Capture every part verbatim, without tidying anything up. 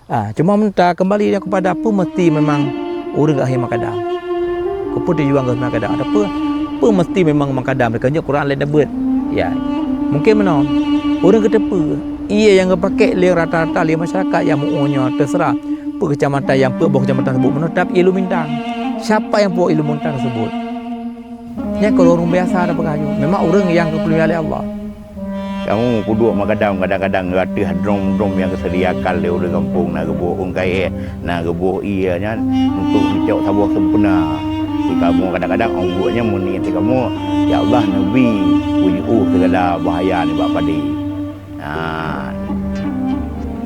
Ah, cuma meunta keumbali kepada peue meusti memang ureuëng geuhôi makadam. Keupeue tujuan geuhôi makadam? Atawa peue, peue meusti memang makadam? Keu nyoe Quran laén neubeuet. Ya. Mungkin meunoe, ureuëng geuteupeue, ié nyang geupakè lé rata-rata lé masyarakat nyang meu-ueh nyoe teuseurah peue keucamatan nyang peuet boh keucamatan teubeuet meunoe, tapi ié lôn mintang. Siapa nyang peuwoe ié lôn mintang teusebut? Nyan keu ureuëng biasa tapeugah nyoe. Memang ureuëng nyang geupeuleumah lé Allah. Kamoe peuduek makadam kadang-kadang ateueh drom-drom nyang geuseudiakan lé ureuëng gampông, na geuboh ôn kayèe, na geuboh ié nyan untuk geucok saboh sempurna. Di kamoe kadang-kadang ôn buet nyan meuniet di kamoe, "Ya Allah, neubi beujiôh sigala bahaya nibak padé." Nah,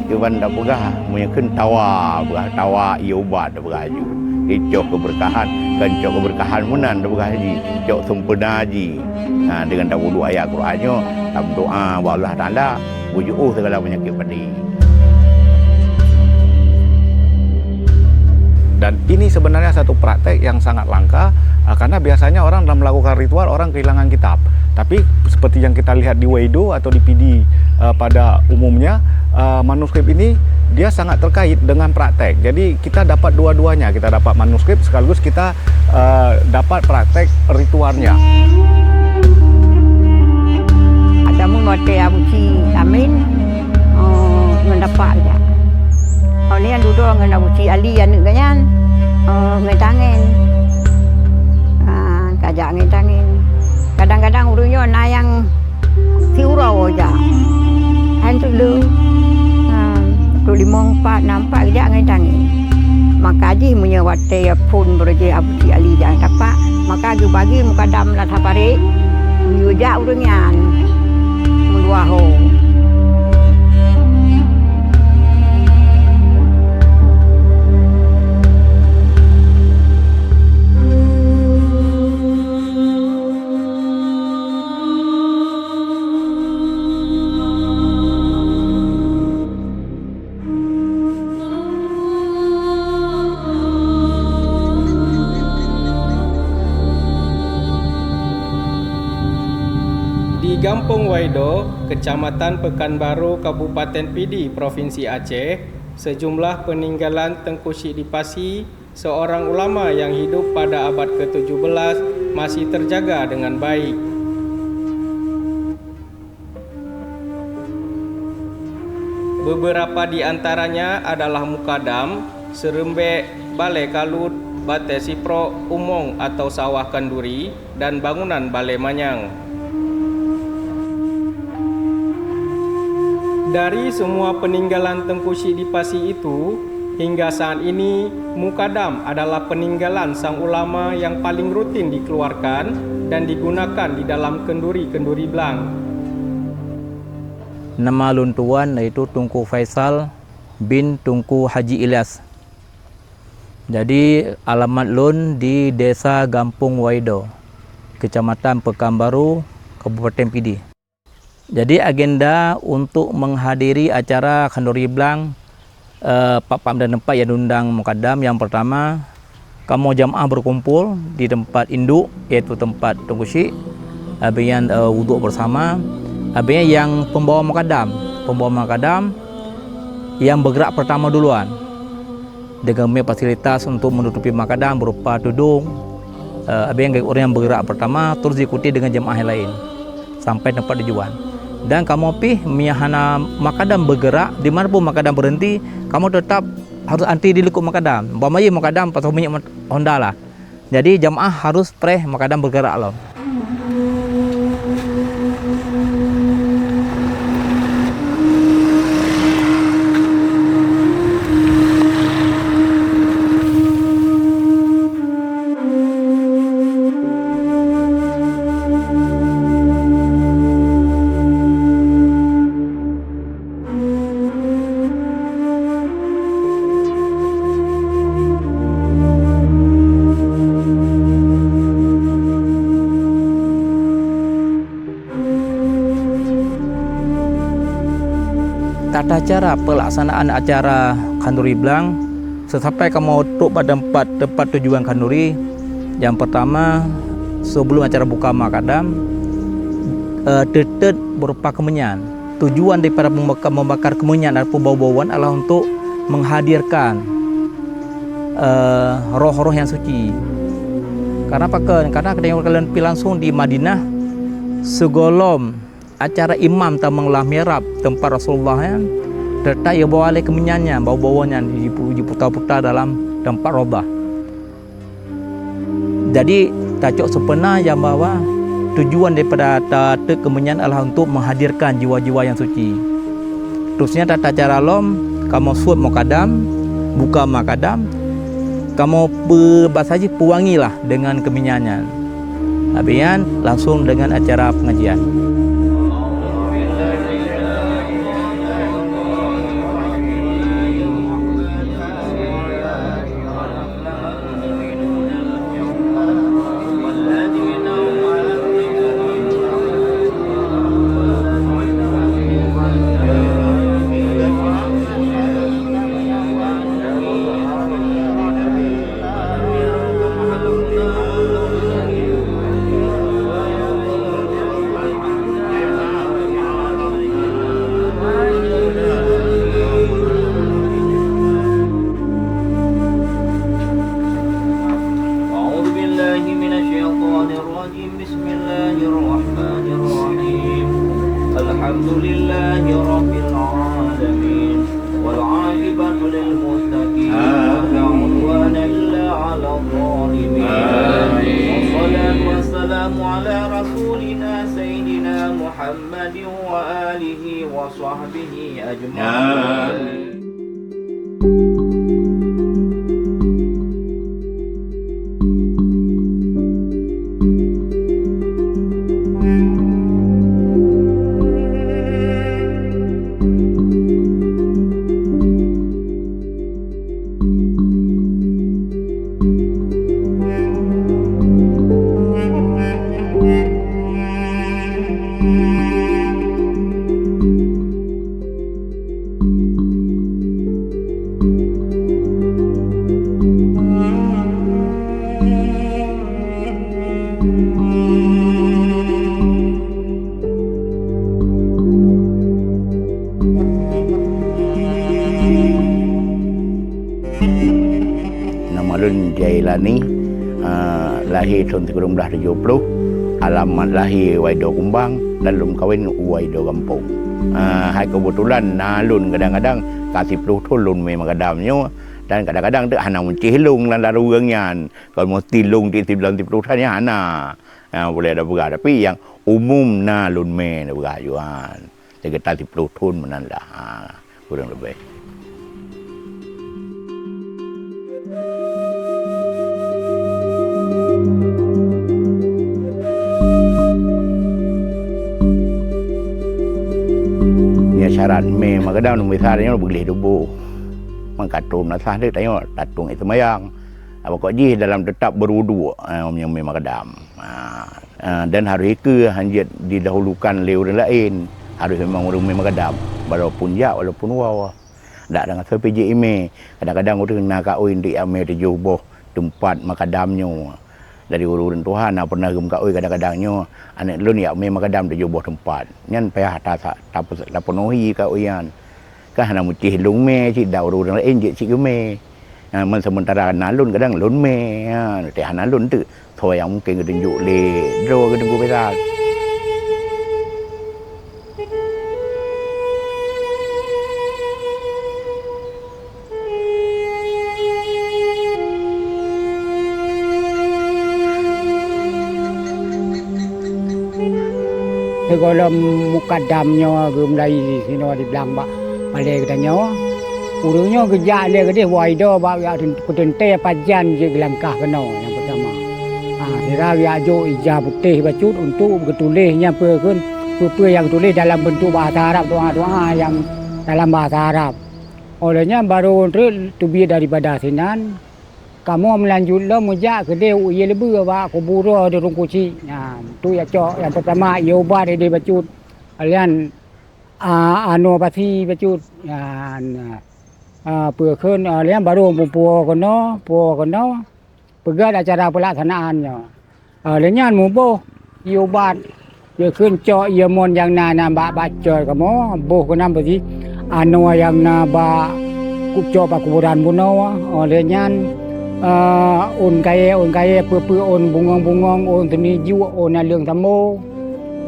kiban tapeugah, meunyoe kheun tawa, peugah tawa ié ubat. Beuraju. Icok keubeurkahan, kan cok keubeurkahan meunan tapeugah jih, cok sempurna jih. Ha, deungon tapeuduek ayat Quran nyoe, tameudoá bak Allah Taala, beujiôh sigala peunyakét padé. Dan ini sebenarnya satu praktek yang sangat langka, eh, karena biasanya orang dalam melakukan ritual, orang kehilangan kitab. Tapi seperti yang kita lihat di Waido atau di Pidie, eh, pada umumnya, eh, manuskrip ini dia sangat terkait dengan praktek. Jadi kita dapat dua-duanya, kita dapat manuskrip sekaligus kita, eh, dapat praktek ritualnya. Ada mun watèe Abusyik Amin, eh, ngon dapak jak. Oh, nyan dudoe ngon Abusyik Ali aneuk geuh nyan, eh, ngon tangen. Ah, kajak ngon tangen. Kadang-kadang ureuëng nyoe na nyang siuroe jak. Han teuleu. Ha, tu limong, pat, nam, pat jak ngon tangen. Maka jih meunyoe watèe phon beureuji Abusyik Ali jak tapak, maka geubagi mukadam lam saparit, geuyue jak ureuëng nyan meudua ho. Di Gampông Waido, Kecamatan Pekanbaru, Kabupaten Pidie, Provinsi Aceh, sejumlah peninggalan Teungku Chik di Pasi, seorang ulama yang hidup pada abad ketujuh belas, masih terjaga dengan baik. Beberapa di antaranya adalah mukadam, seurumbek, balée kalut, batée siprok, umong atau sawah khanduri, dan bangunan balée manyang. Dari semua peninggalan Teungku Chik di Pasi itu, hingga saat ini, mukadam adalah peninggalan sang ulama yang paling rutin dikeluarkan dan digunakan di dalam kenduri-kenduri blang. Nama lôn tuan yaitu Teungku Faisal bin Teungku Haji Ilyas. Jadi, alamat lôn di Desa Gampông Waido, Kecamatan Pekanbaru, Kabupaten Pidie. Jadi, agenda untuk menghadiri acara khanduri blang, eh, pat-pat dan teumpat nyang diundang mukadam. Nyang pertama, kamoe jamaah berkumpul di tempat induk, yaitu tempat Teungku Chik. Habis nyan, eh, wuduk bersama. Habis nyan nyang pembawa mukadam. Pembawa mukadam nyang bergerak pertama duluan. Dengan fasilitas untuk menutupi mukadam berupa tudong, eh, habis nyan ureuëng nyang bergerak pertama, terus diikuti dengan jamaah nyang laén sampai tempat tujuan. Dan kamoe pih, meunyo hana mukadam bergerak, di mana pun mukadam berhenti, kamoe tetap harus antri di likot mukadam. Umpama jih mukadam pasoe minyeuk Honda lah. Jadi, jamaah harus preh mukadam bergerak lom. Tata cara pelaksanaan acara khanduri blang, seusampai kamoe trok bak teumpat, teumpat tujuan khanduri, nyang pertama, sebelum acara buka mukadam, eh, teutet berupa keumeunyan. Tujuan daripada membaka-, membakar keumeunyan ataupun bau-bauan adalah untuk menghadirkan, eh, roh-roh nyang suci. Karena pakon? Karena keudeh lôn pih langsung di Madinah, sigohlom acara imam tamong lam mihrab teumpat Rasulullah nyan, teutap ibawa lé keuminyan nyan, bau-bau nyan jipu-, jiputa-puta dalam teumpat Raudhah. Jadi, tacok seupeuna nyang bahwa tujuan daripada tateuk keuminyan adalah untuk menghadirkan jiwa-jiwa nyang suci. Terusnya tata cara lom, kamoe suet mukadam, buka mukadam, kamoe peu-, basa jih peuwangilah dengan keuminyan nyan. Habis nyan, langsung dengan acara pengajian. أعوذ بالله من الشيطان الرجيم. بسم الله الرحمن الرحيم. الحمد لله رب العالمين. والعاقبة للمتقين. ولا عدوان إلا على الظالمين. والصلاة والسلام على رسولنا سيدنا محمد وآله وصحبه أجمعين. Nama lôn Jailani, eh, lahé thôn sikureueng blaih tujoh ploh, alamat lahé Waido Kumbang, dan lôn kawén u Waido Gampông. Eh, hai keubeutulan na lôn kadang-kadang ka siplôh thôn lôn mé meugadam nyoe, dan kadang-kadang teuk hana meucéh lôn lam daru ureuëng nyan. Kon meusti lôn tieb sibulan siplôh thôn nyan hana. Ha, boleh ada peugah, tapi nyang umum na lôn mé na peugah juan. Lagée tan siplôh thôn meunan lah, ha, kurang leubeh. Nyan syarat mé meugadam, misal nyoe beugleh tuboh. Meukatom na sah deuek tanyoe, tatong ie seumayang. Pokok jih dalam teutap beuruduk, eh, meunyoe mé meugadam. Ah, ah, dan harôh ikeue hanjeuet didahulukan lé ureuëng laén, harôh memang ureuëng mé meugadam, walaupun jak, walaupun woe. Dak deungon soe pih jeuet imé, kadang-kadang ureuëng na kaôi nteuk jak mé tujoh boh teumpat meugadam nyoe. Dari ureuëng tuha na pernah geumeukaôi kadang-kadang nyoe, aneuëk lôn jak mé meugadam tujoh boh teumpat. Nyan payah ta-, ta-, tapeunohi kaôi nyan. Ka hana meucéh lôn mé cit, dak ureuëng laén jeuet cit geumé. Ha, man seumeuntara na lôn kadang lôn mé, ha, teuh hana lôn teuk. Soe nyang mungken geutunjok lé droe geuteungku Faisal. Sigohlom mukadam nyoe geumulai sinoe diblang bak balée geutanyoe. Ureuëng nyoe geujak lé keudeh Waido bak jak peuteuntée pajan jeuet geulangkah keunoe nyang peutama. Ha, sira geujak jok ija putéh bacut untuk geutuléh nyan peue kheun, peue-peue nyang geutuléh dalam beuntuk bahasa Arab, doa-doa nyang dalam bahasa Arab. Óh lheueh nyan barô treuk teubiet daripada sinan, kamoe meulanjut lom meujak keudeh u Ie Leubue bak kubu droe di Rungkucik nyan. Tu jak cok nyang peutama ie ubat ideh bacut, lian, a, anoe pasi bacut nyan, a, peue kheun, a, lian barô meupuwoe keunoe, puwoe keunoe. Peugét acara peulaksanaan nyoe. Ah, lheueh nyan muboh ie ubat, geukheun cok ie mon nyang na, na bak bacot kamoe, boh keunan beusi anoe nyang na bak Cok pakuburan bunoe, oh, lheueh nyan, eh, ôn kayée, ôn kayée, peue-peue, ôn bungöng-bungöng, ôn teunijuek, ôn naleueng tambo.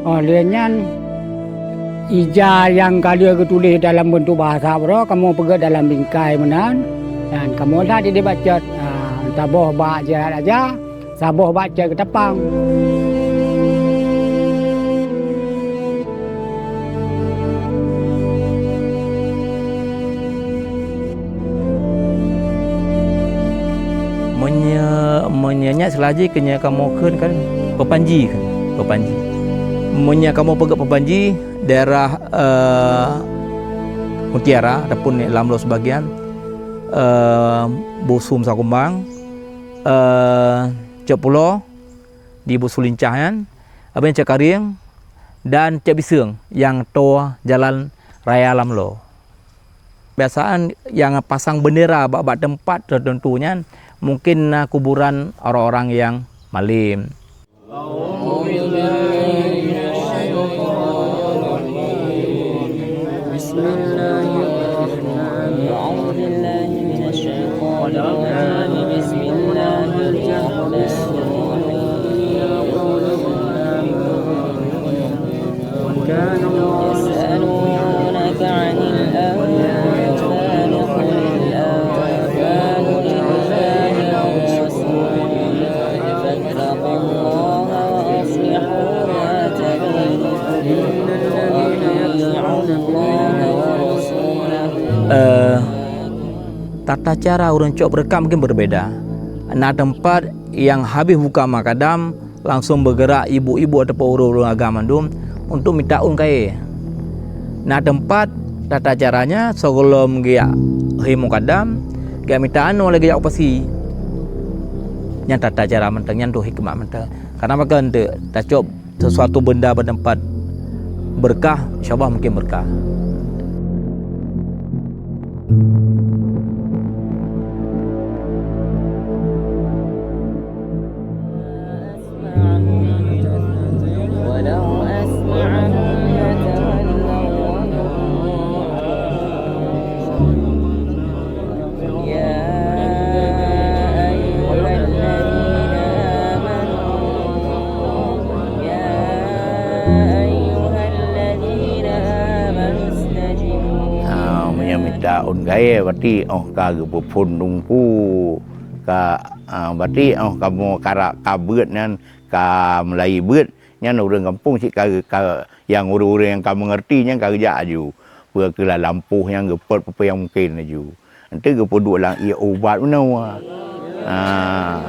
Oh, lheueh nyan, ija nyang ka lheueh geutuléh dalam beuntuk bahasa baroe, kamoe peugét dalam bingkai meunan, dan kamoe that idéh bak cot, ah, saboh bak jirat aja, saboh bak cot geutapang. Meunyoe, meunyoe nyan seulaji keu nyoe kamoe kheun kan peupanji kan, peupanji. Meunyoe kamoe peugét peupanji, daerah, eh, Mutiara ataupun Lamlo sebagian, eh, Busum Sakumbang, eh, Cot Pulo, di Busulincah nyan, abéh Cot Karieng dan Cot Biseung nyang toe jalan raya Lamlo. Kebiasaan nyang pasang bendera bak, bak teumpat teuteuntu nyan mungken na kuburan orang-orang nyang malém. بسم الله الرحمن الرحيم. أعوذ بالله من الشيطان الرجيم. بسم الله الرحمن الرحيم. يسألونك عن الأنفال، قل الأنفال لله والرسول، فاتقوا الله وأصلحوا ذات بينكم، وأطيعوا الله ورسوله. Eh, tata cara ureuëng cok beureukat mungken berbeda. Na teumpat nyang habéh buka makadam, langsong beugerak ibu-ibu ataupun ureuëng-ureuëng agam mandum untuk mita ôn kayée. Na teumpat tata caranya, sigohlom geujak hei mukadam, geujak mita ôn lagée geujak upasi. Nyan tata cara mantong, nyan tu hikmah mantong. Karena pakon teuk tacok sesuatu benda bak teumpat beureukat, insya Allah mungken beureukat. ولو أسمعهم لتولوا وهم معرضون. يا أيها الذين آمنوا، يا أيها الذين آمنوا استجيبوا. Ah, meunyoe mita ôn kayée, berarti óh ka geupeuphon teungku, ka, ah, berarti óh kamoe karab ka beuet nyan, ka meulayeue beuet, nyan ureuëng gampông cit ka, ka, nyang ureuëng-ureuëng nyang ka meungeurti nyan ka geujak laju. Peue keulah lampôh nyang geupot peue-peue nyang mungken laju. Enteuk geupeuduek lam ié ubat meunoe. Ah.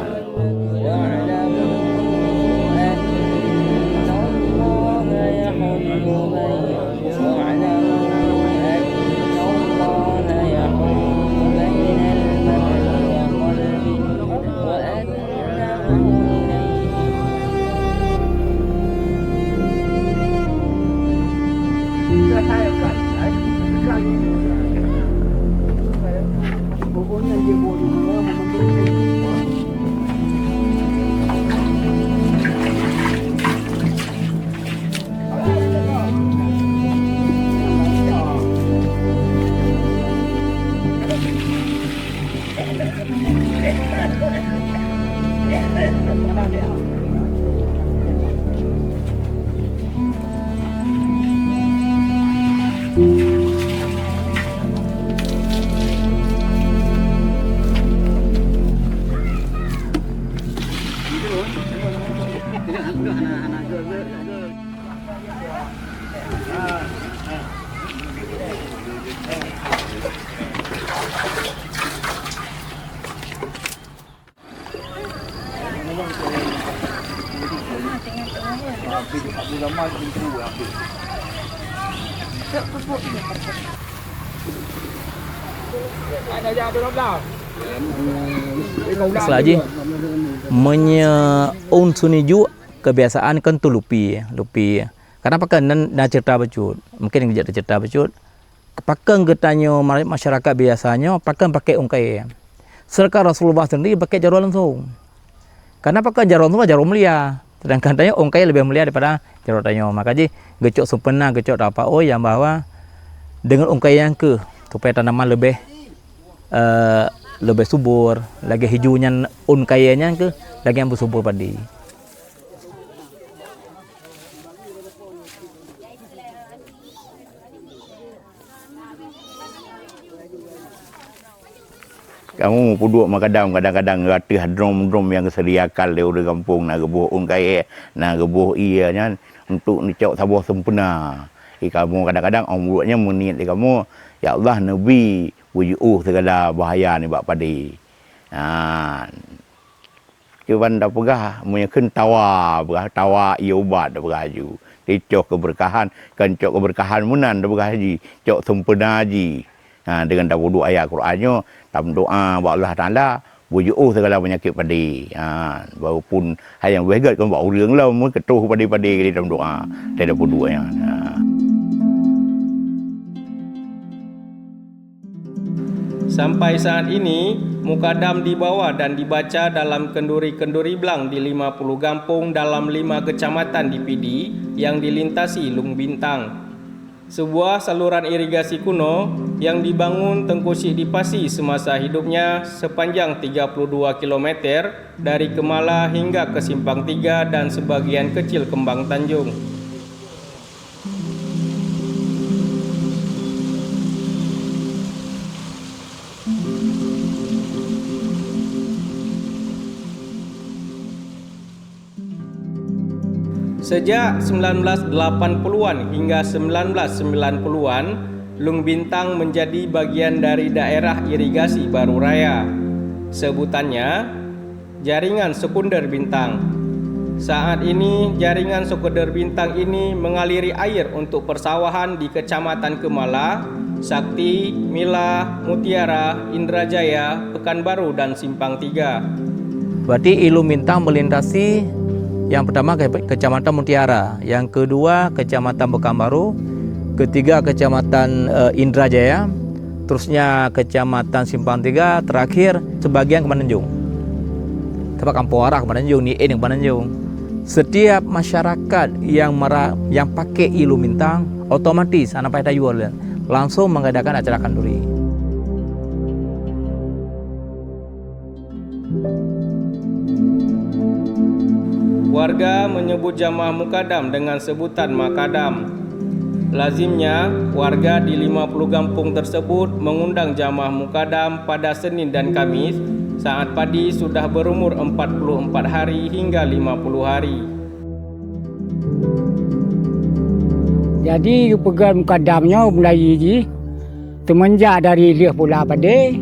Seulaji, meunyoe ôn seuneujok, kebiasaan kan tu lupi, lupi. Kenapa kan na, na cerita bacut? Mungkin jak cerita bacut. Pakon geutanyoe ma-, masyarakat biasa nyoe, pakon pakai ôn kayée? Sedangkan Rasulullah sendiri pakai jaroe langsung. Karena pakon jaroe langsung jaroe mulia. Sedangkan tanyoe ôn kayée leubeh mulia daripada jaroe tanyoe. Maka jih geucok sempurna, geucok tapaôi nyang bahwa deungon ôn kayée nyang keuh, supaya tanaman leubeh eh, leubeh subur, lagée hiju nyan ôn kayée nyan keuh lagée nyang beusubur padi. Kamoe peuduek makadam kadang-kadang ateueh drom-drom nyang geusediakan lé ureuëng gampông, na geuboh ôn kayée, na geuboh ié nyan untuk neucok saboh sempena. Di kamoe kadang-kadang 'oh peuduek nyan meuniet di kamoe, "Ya Allah, neubi beujiôh sigala bahaya nibak padé." Nah, Cuman tapeugah, meunyoe kheun tawa, peugah tawa ié ubat tapeugah laju. Dicoh keubeureukahan, kon cok keubeureukahan meunan tapeugah jih, cok sempena jih. Ha, deungon tapeuduek ayat Quran nyoe, tameudoá bak Allah Taala, beujiôh sigala peunyakét padé. Ha, walaupun hai nyang leubeh gét kon bak ureuëng lom, meukeutôh padé-padé jadi tameudoá, dan tapeuduek nyan. Ha. Sampai saat ini, mukadam dibawa dan dibaca dalam kenduri-kenduri blang di lima puluh gampông dalam lima kecamatan di Pidie yang dilintasi Lueng Bintang. Sebuah saluran irigasi kuno yang dibangun Teungku Syik Dipasi semasa hidupnya sepanjang tiga puluh dua kilometer dari Keumala hingga ke Simpang Tiga dan sebagian kecil Kembang Tanjong. Sejak sembilan belas delapan puluhan hingga sembilan belas sembilan puluhan, Lueng Bintang menjadi bagian dari daerah irigasi Baru Raya. Sebutannya, Jaringan Sekunder Bintang. Saat ini, jaringan sekunder Bintang ini mengaliri air untuk persawahan di Kecamatan Keumala, Sakti, Mila, Mutiara, Indrajaya, Pekanbaru, dan Simpang Tiga. Berarti Lueng Bintang melintasi yang pertama ke Kecamatan Mutiara, yang kedua Kecamatan Pekanbaru, ketiga Kecamatan, eh, Indrajaya, terusnya Kecamatan Simpang Tiga, terakhir sebagian Keumananjong. Sebab kampung arah Keumananjong, ni Keumananjong. Setiap masyarakat yang mera-, yang pakai Lueng Bintang, otomatis anak pakai tayue langsung mengadakan acara khanduri. Warga menyebut jamaah mukadam dengan sebutan makadam. Lazimnya, warga di lima puluh gampông tersebut mengundang jamaah mukadam pada Senin dan Kamis saat padi sudah berumur empat puluh empat hari hingga lima puluh hari. Jadi, geupeugah mukadam nyoe mulai jih Seumeunjak dari lheueh pula padé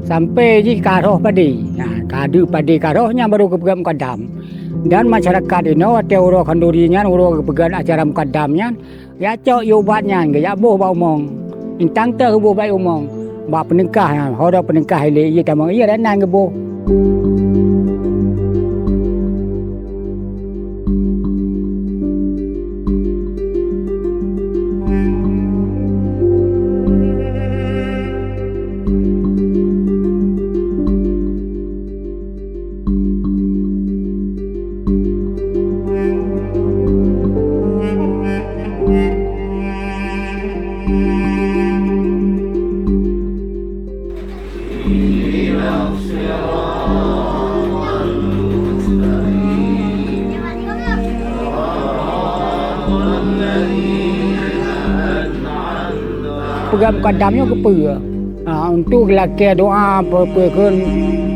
sampai jih ka rhoh padé. Nah, ka deuh padé ka rhoh nyan barô geupeugöt mukadam. Dan masyarakat inoe watèe uroe khanduri nyan, uroe geupeugöt acara mukadam nyan, geujak cok ié ubat nyan, geujak boh bak umong. Intang teuh geuboh bak umong. Bak peuneukah nyan, ho droe peuneukah ilèe ié tamong ié dan nan geuboh. Peugah mukadam nyoe keupeue? Ha, untuk geulakèe doa, peu-, peue kheun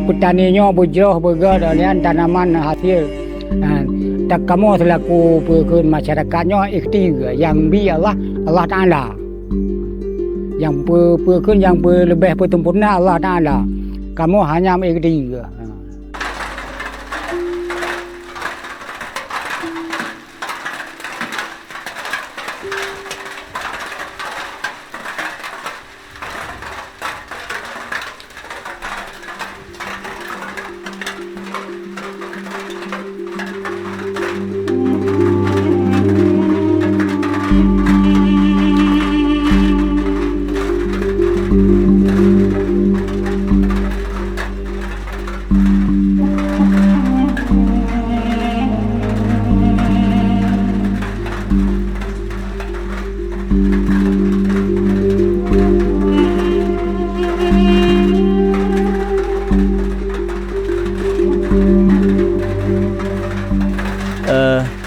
peutani nyoe beujroh beugöt, nyan tanaman hasil. Ha, tak kamoe seulaku peue kheun masyarakat nyoe ikhtiar, nyang bi Allah, Allah Taala. Nyang peu-, peue kheun nyang peuleubeh peusempurna Allah Taala. Kamoe hanya meuikhtiar. Ha.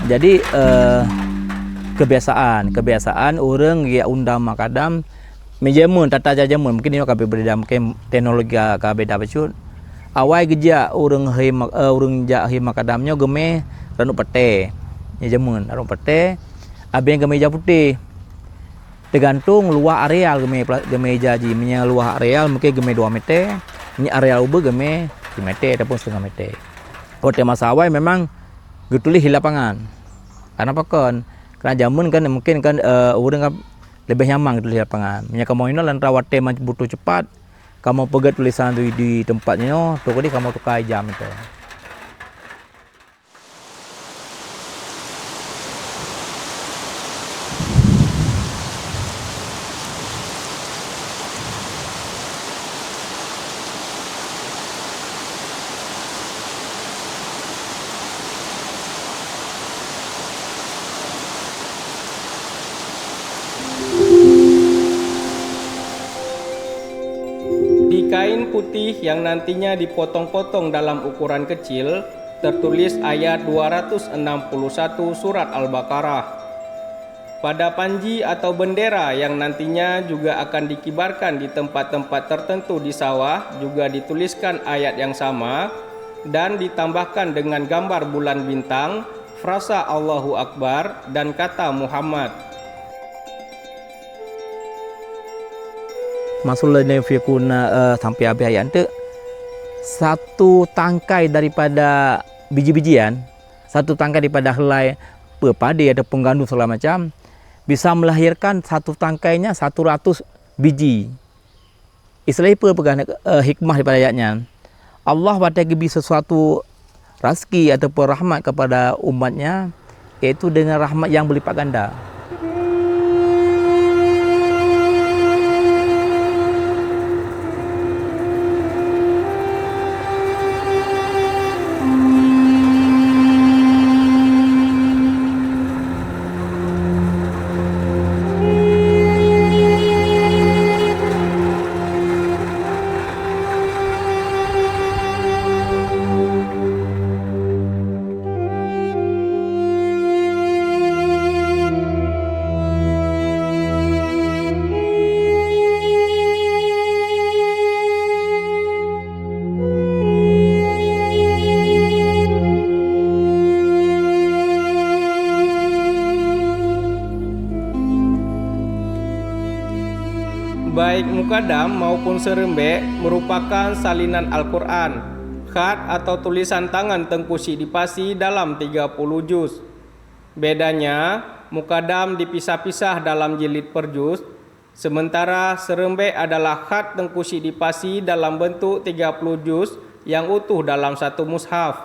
Jadi, eh, kebiasaan, kebiasaan ureuëng geujak undang mukadam, meunyoe jameun, tata cara jameun, mungkin nyoe ka beda, mungkin teknologi ka, ka beda bacut. Awai geujak ureuëng hai ma-, eh, ureuëng jak hai mukadam nyoe geumé ranup patée. Nyoe jameun, ranup patée, abéh geumé ija putéh. Teugantung luwah areal geumé pla-, geumé ija jih. Meunyoe luwah areal mungkin geumé dua meter, meunyoe areal ubeut geumé simeter ataupun setengah meter. Watée masa awai memang geutuléh di lapangan. Kenapa kon? Karena jameun kan mungkin kan, eh, ureuëng kan leubeh nyaman geutuléh di lapangan. Meunyoe kamoe inoe lantaran watée man butuh cepat, kamoe peugét tulisan di, di teumpat nyoe, toh keudeh kamoe tuka ija mantong. Di kain putih yang nantinya dipotong-potong dalam ukuran kecil, tertulis ayat dua ratus enam puluh satu surat Al-Baqarah. Pada panji atau bendera yang nantinya juga akan dikibarkan di tempat-tempat tertentu di sawah juga dituliskan ayat yang sama dan ditambahkan dengan gambar bulan bintang, frasa Allahu Akbar, dan kata Muhammad. Maksud lé neufikuna, eh, sampai habéh ayat eunteuk, satu tangkai daripada biji-bijian, satu tangkai daripada helai, peue padé ataupun gandum segala macam, bisa melahirkan satu tangkainya satu ratus biji. Istilah peue peugah, eh, hikmah daripada ayat nyan? Allah watée geubri sesuatu raseuki ataupun rahmat kepada umat-Nya, yaitu dengan rahmat yang berlipat ganda. Baik mukadam maupun seureubek merupakan salinan Al-Quran, khat atau tulisan tangan Teungku Chik di Pasi dalam tiga puluh juz. Bedanya, mukadam dipisah-pisah dalam jilid per juz, sementara seureubek adalah khat Teungku Chik di Pasi dalam bentuk tiga puluh juz nyang utuh dalam satu mushaf.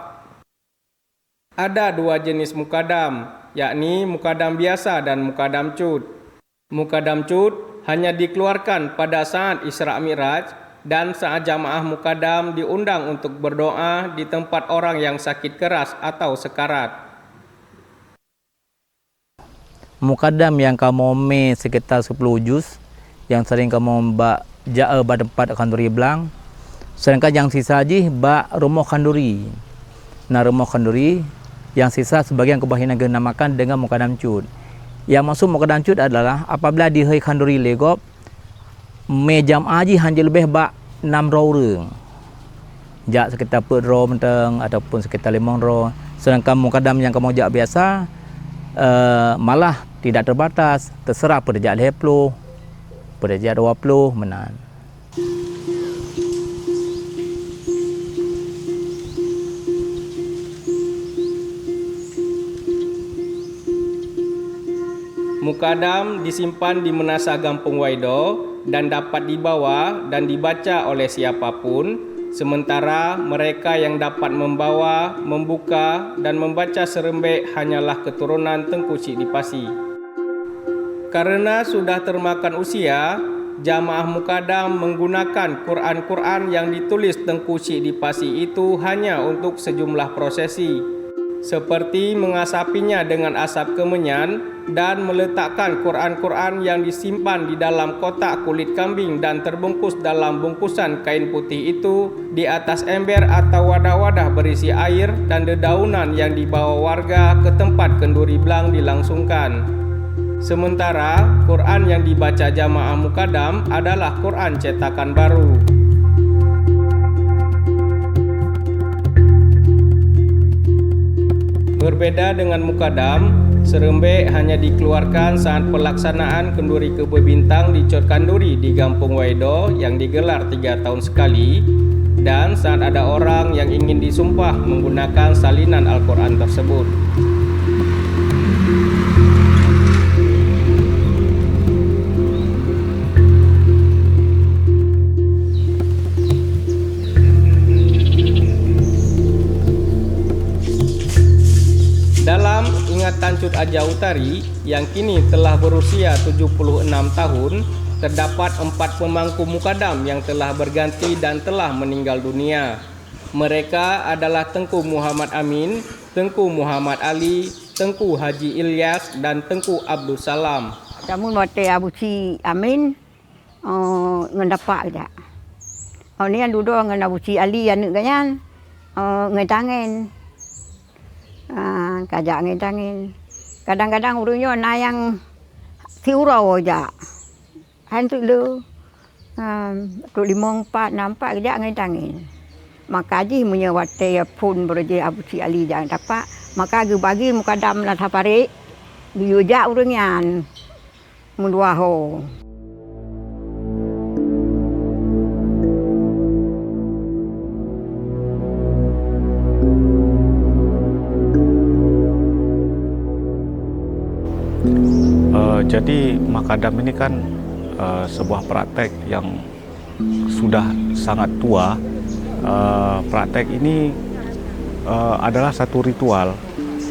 Ada dua jenis mukadam, yakni mukadam biasa dan mukadam cut. Mukadam cut hanya dikeluarkan pada saat Isra Mi'raj dan saat jamaah mukadam diundang untuk berdoa di tempat orang yang sakit keras atau sekarat. Mukadam nyang kamoe mé sekitar sepuluh juz, nyang sering kamoe bak jak bak teumpat khanduri blang, sedangkan nyang sisa jih bak rumoh khanduri. Na rumoh khanduri, nyang sisa sebagian keubah inan geunamakan deungon mukadam cut. Nyang maksud mukadam cut adalah apabila di hai khanduri lé gob, mé jamaah jih hana jileubeh bak nam droe ureuëng. Jak sekitar peuet droe mantong ataupun sekitar limong droe. Sedangkan mukadam nyang kamoe jak biasa, eh, malah tidak terbatas, terserah peue tajak lhée ploh, peue tajak dua ploh, meunan. Mukadam disimpan di Meunasah Gampông Waido dan dapat dibawa dan dibaca oleh siapa pun, sementara mereka yang dapat membawa, membuka, dan membaca seureubek hanyalah keuturonan Teungku Chik di Pasi. Karena sudah termakan usia, jamaah mukadam menggunakan Quran-Quran yang ditulis Teungku Chik di Pasi itu hanya untuk sejumlah prosesi. seperti mengasapinya dengan asap kemenyan dan meletakkan Quran-Quran yang disimpan di dalam kotak kulit kambing dan terbungkus dalam bungkusan kain putih itu di atas ember atau wadah-wadah berisi air dan dedaunan yang dibawa warga ke tempat kenduri blang dilangsungkan. Sementara, Quran yang dibaca jamaah mukadam adalah Quran cetakan baru. Berbeda dengan mukadam, seureumbek hanya dikeluarkan saat pelaksanaan kenduri keubeue bintang di Cot Kanduri di Gampông Waido yang digelar tiga tahun sekali, dan saat ada orang yang ingin disumpah menggunakan salinan Al-Quran tersebut. Dalam ingatan Cut Aja Utari yang kini telah berusia tujuh puluh enam tahun, terdapat empat pemangku mukadam yang telah berganti dan telah meninggal dunia. Mereka adalah Teungku Muhammad Amin, Teungku Muhammad Ali, Teungku Haji Ilyas, dan Teungku Abdussalam. Jameun watèe Abusyik Amin, oh, ngon Tapak jak. Oh, nyan dudoe ngon Abusyik Ali aneuk geuh nyan, oh, ngon tangen. Ah, ka jak ngon tangen. Kadang-kadang ureueng nyoe na nyang siuroe jak. Han teuk le. Ah, teuk limong, pat, nam, pat geujak ngon tangen. Maka jih meunyoe watèe phon beureuji Abusyik Ali jak ngon Tapak, maka geubagi mukadam lam saparék, geuyue jak ureueng nyan. Meudua ho. Eh, jadi, makadam ini kan, eh, sebuah praktek yang sudah sangat tua. Eh, praktek ini, eh, adalah satu ritual,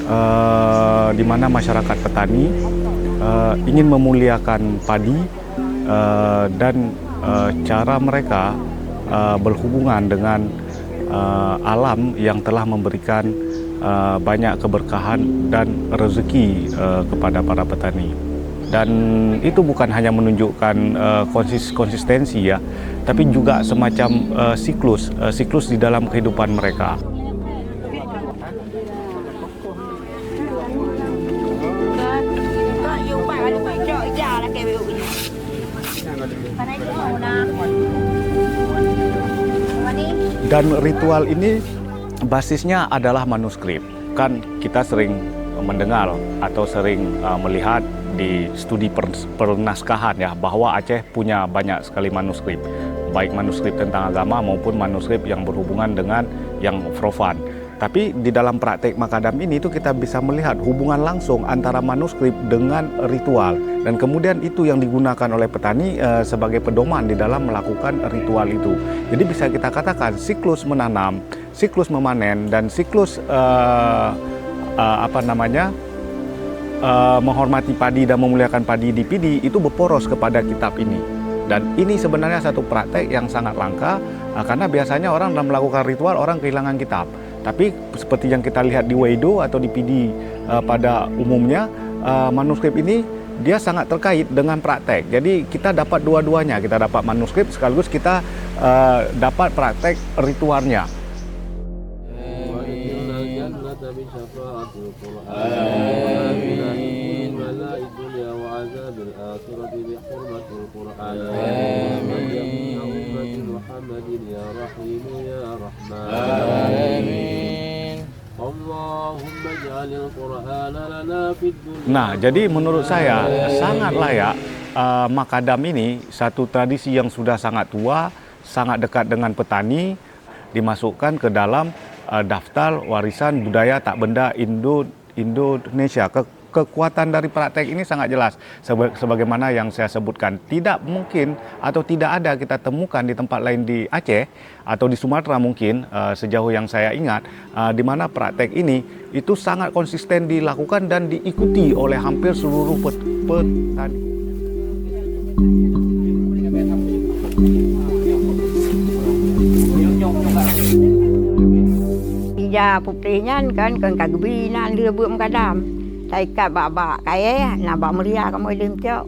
eh, di mana masyarakat petani, eh, ingin memuliakan padi, eh, dan, eh, cara mereka, eh, berhubungan dengan, eh, alam yang telah memberikan, eh, banyak keberkahan dan rezeki, eh, kepada para petani. Dan itu bukan hanya menunjukkan, eh, konsis-, konsistensi, ya, tapi juga semacam, eh, siklus, eh, siklus di dalam kehidupan mereka. Dan ritual ini basisnya adalah manuskrip. Kan kita sering mendengar atau sering, uh, melihat di studi per-, pernaskahan, ya, bahwa Aceh punya banyak sekali manuskrip, baik manuskrip tentang agama maupun manuskrip yang berhubungan dengan yang profan. Tapi di dalam praktek makadam ini tu kita bisa melihat hubungan langsung antara manuskrip dengan ritual, dan kemudian itu yang digunakan oleh petani, eh, sebagai pedoman di dalam melakukan ritual itu. Jadi bisa kita katakan siklus menanam, siklus memanen, dan siklus, eh, eh, apa namanya, eh, menghormati padi dan memuliakan padi di Pidie itu berporos kepada kitab ini. Dan ini sebenarnya satu praktek yang sangat langka, eh, karena biasanya orang dalam melakukan ritual, orang kehilangan kitab. Tapi seperti yang kita lihat di Waido atau di Pidie, eh, pada umumnya, eh, manuskrip ini dia sangat terkait dengan praktek. Jadi kita dapat dua-duanya, kita dapat manuskrip sekaligus kita, eh, dapat praktek ritualnya. وأدخلنا الجنة بشفاعة القرآن. آمين. وآتنا من كل بلاء الدنيا وعذاب الآخرة بحرمة القرآن. آمين. يا محمد يا رحيم يا رحمن. آمين. اللهم اجعل القرآن لنا في الدنيا. Nah, jadi menurut saya sangat layak, uh, makadam ini satu tradisi yang sudah sangat tua, sangat dekat dengan petani, dimasukkan ke dalam, uh, daftar warisan budaya tak benda Indo-, Indonesia. Ke-, kekuatan dari praktek ini sangat jelas. Sebe-, sebagaimana yang saya sebutkan, tidak mungkin atau tidak ada kita temukan di tempat lain di Aceh atau di Sumatera mungkin, eh, sejauh yang saya ingat, eh, di mana praktek ini itu sangat konsisten dilakukan dan diikuti oleh hampir seluruh pet-, petani. Ya, putéh nyan kan, kan ka geubi na lheueh beuet meugadam. Taikat bak-bak kayèe, na bak meuria kamoe lheueh cok.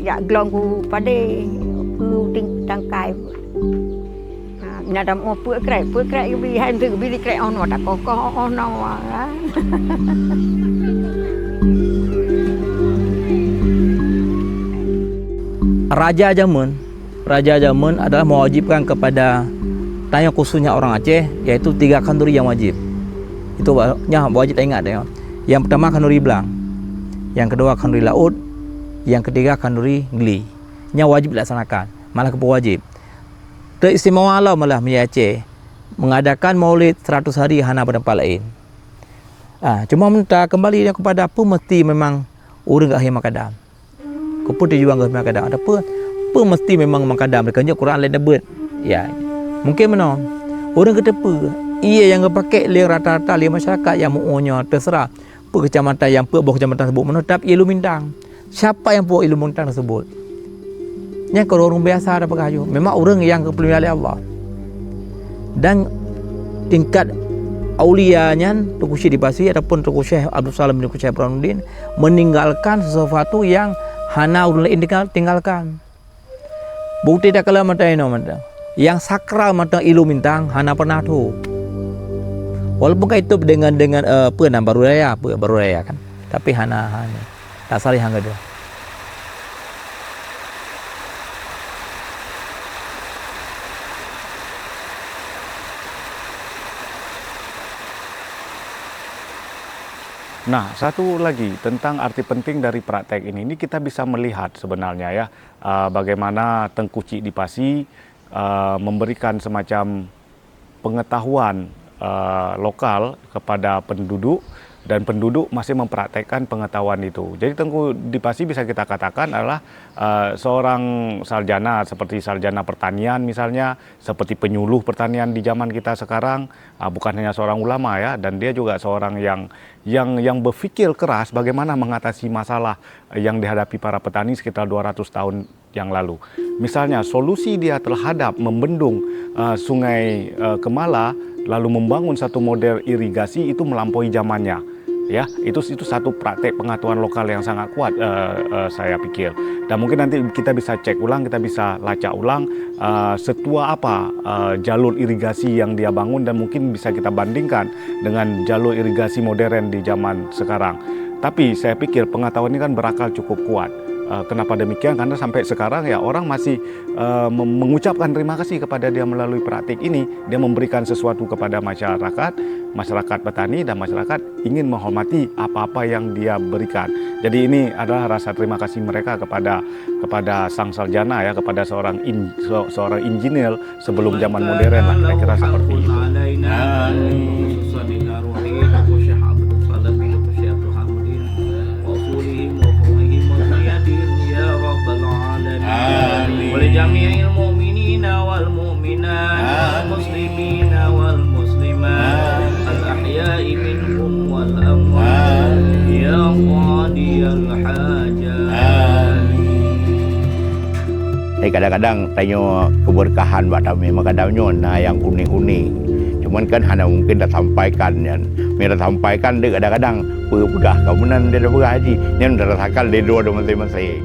Jak glong ku padé, ku ting-, tangkai. Ha, na dam oh peuet krek, peuet krek geubi, hai teuh geubi krek oh noe, takoh-koh oh noe, ha. Raja jameun, raja jameun adalah mewajibkan kepada tanyoe khususnya orang Aceh, yaitu tiga khanduri yang wajib. Itu wa-, nyan wajib taingat tanyoe. Yang pertama khanduri blang, yang kedua khanduri laôt, yang ketiga khanduri gli. Nyan wajib dilaksanakan, malah keupeue wajib. Teuistimewa lom malah meunyoe Aceh mengadakan Maulid seratus hari hana bak teumpat laén. Ah, cuma meunan kembali kepada peue meusti memang ureuëng geuhôi meugadam. Keupeue tujuan geuhôi meugadam? Ataupun peue meusti memang meugadam? Lagèe nyoe Quran laén neubeuet. Ya, mungkin meunoe. Ureuëng geuteupeue, ié nyang geupakék lé rata-rata lé masyarakat nyang meu-ueh nyoe teuseurah peue keucamatan nyang peuet boh keucamatan tersebut meunoe, tapi ié Lueng Bintang. Siapa nyang peubuet ié Lueng Bintang tersebut? Nyan keu ureuëng biasa tapeugah ju. Memang ureuëng nyang geupeuleueh lé Allah. Dan tingkat aulia nyan, Teungku Chik di Pasi ataupun Teungku Syekh Abdul Salam bin Teungku Syekh Burhanuddin meninggalkan sesuatu yang hana ureuëng laén tinggal, tinggalkan. Bukti takalon mantong inoe mantong. Nyang sakral mantong ié Lueng Bintang hana pernah tho. Walaupun ka itôb dengan, dengan, eh, peue nan, baru raya, peue, baru raya kan. Tapi hana, hana. Tak salah hang geuh. Nah, satu lagi tentang arti penting dari praktek ini. Ini kita bisa melihat sebenarnya ya, eh, bagaimana Teungku Chik di Pasi, eh, memberikan semacam pengetahuan, eh, lokal kepada penduduk dan penduduk masih mempraktekkan pengetahuan itu. Jadi Teungku di Pasi bisa kita katakan adalah, eh, seorang sarjana seperti sarjana pertanian misalnya, seperti penyuluh pertanian di zaman kita sekarang, ah, bukan hanya seorang ulama ya, dan dia juga seorang yang, yang, yang berpikir keras bagaimana mengatasi masalah yang dihadapi para petani sekitar dua ratus tahun yang lalu. Misalnya, solusi dia terhadap membendung, eh, Sungai, eh, Kemala, lalu membangun satu model irigasi itu melampaui zamannya. Ya, itu, itu satu praktek pengetahuan lokal yang sangat kuat, eh, eh, saya pikir. Dan mungkin nanti kita bisa cek ulang, kita bisa lacak ulang, eh, setua apa, eh, jalur irigasi yang dia bangun dan mungkin bisa kita bandingkan dengan jalur irigasi modern di zaman sekarang. Tapi saya pikir pengetahuan ini kan berakal cukup kuat. Eh, kenapa demikian? Karena sampai sekarang ya orang masih, eh, mem-, mengucapkan terima kasih kepada dia melalui praktik ini. Dia memberikan sesuatu kepada masyarakat, masyarakat petani dan masyarakat ingin menghormati apa-apa yang dia berikan. Jadi ini adalah rasa terima kasih mereka kepada, kepada sang sarjana ya, kepada seorang in-, se-, seorang engineer sebelum zaman modern lah, kira-kira seperti itu. Amin. Amin. ولجميع المؤمنين والمؤمنات، آمين. والمسلمين والمسلمات، آمين. الأحياء منهم والأموات، آمين. يا قاضي الحاجات. Amin. Eh, kadang-kadang tanyoe keberkahan bak tamé meugadam nyoe na nyang unik-unik. Cuman kan hana mungkin tasampaikan nyan. Meunyo tasampaikan deh kadang-kadang peugah ka meunan dia peugah haji. Nyan tarasakan lé droe maséng-maséng.